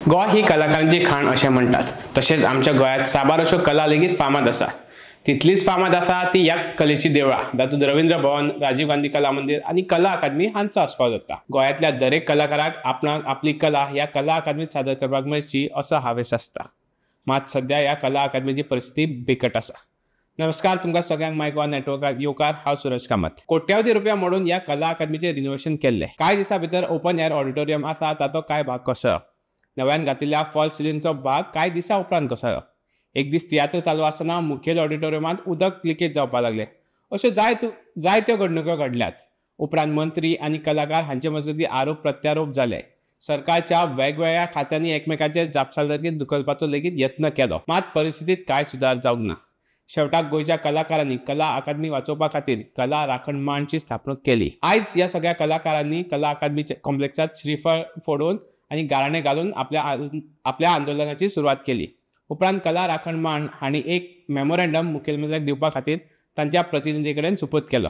गोंय ही कलाकारांची खाण अशें म्हणटात. तशेंच आमच्या गोंयांत साबार अश्यो कला लेगीत फामाद आसा. तितलीच फामाद आसा ती ह्या कलेची देवळां, तातूंत रवींद्र भवन, राजीव गांधी कला मंदिर आनी कला अकादमी हांचो आस्पाव जाता. गोंयांतल्या दरेक कलाकाराक आपणाक आपली कला ह्या कला अकादमीत सादर करपाक मेळची असो हावेस आसता. मात सद्या ह्या कला अकादमीची परिस्थिती बिकट आसा. नमस्कार, तुमकां सगळ्यांक माय गोवा नेटवर्कात येवकार. हांव सुरज कामत. कोट्यावधी रुपया मोडून ह्या कला अकादमीचें रिनोवेशन केल्लें. कांय दिसां भितर ओपन एअर ऑडिटोरियम आसा ताचो कांय भाग कोसळ्ळो. नव्यान घातिल्ल्या फॉल्स सिलिंगचो भाग कांय दिसां उपरांत कोसळ्ळो. एक दीस तियात्र चालू आसतना मुखेल ऑडिटोरियमांत उदक लिकेज जावपाक लागलें. अश्यो जायत्यो घडणुको घडल्यात. उपरांत मंत्री आनी कलाकार हांचे मजगतीं आरोप प्रत्यारोप जाले. सरकारच्या वेगवेगळ्या खात्यांनी एकमेकांचेर जापसालदारकी धुकलपाचो लेगीत यत्न केलो. मात परिस्थितीत कांय सुदार जावंक ना. शेवटाक गोंयच्या कलाकारांनी कला अकादमी वाचोवपा खातीर कला राखण मांडची स्थापणूक केली. आयज ह्या सगळ्या कलाकारांनी कला अकादमीच्या कॉम्प्लेक्सांत श्रीफळ फोडून आनी गाराणें घालून आपल्या आंदोलनाची सुरवात केली. उपरांत कला राखण मांड हांणी एक मेमोरेंडम मुखेलमंत्र्याक दिवपा खातीर तांच्या प्रतिनिधी कडेन सुपूत केलो.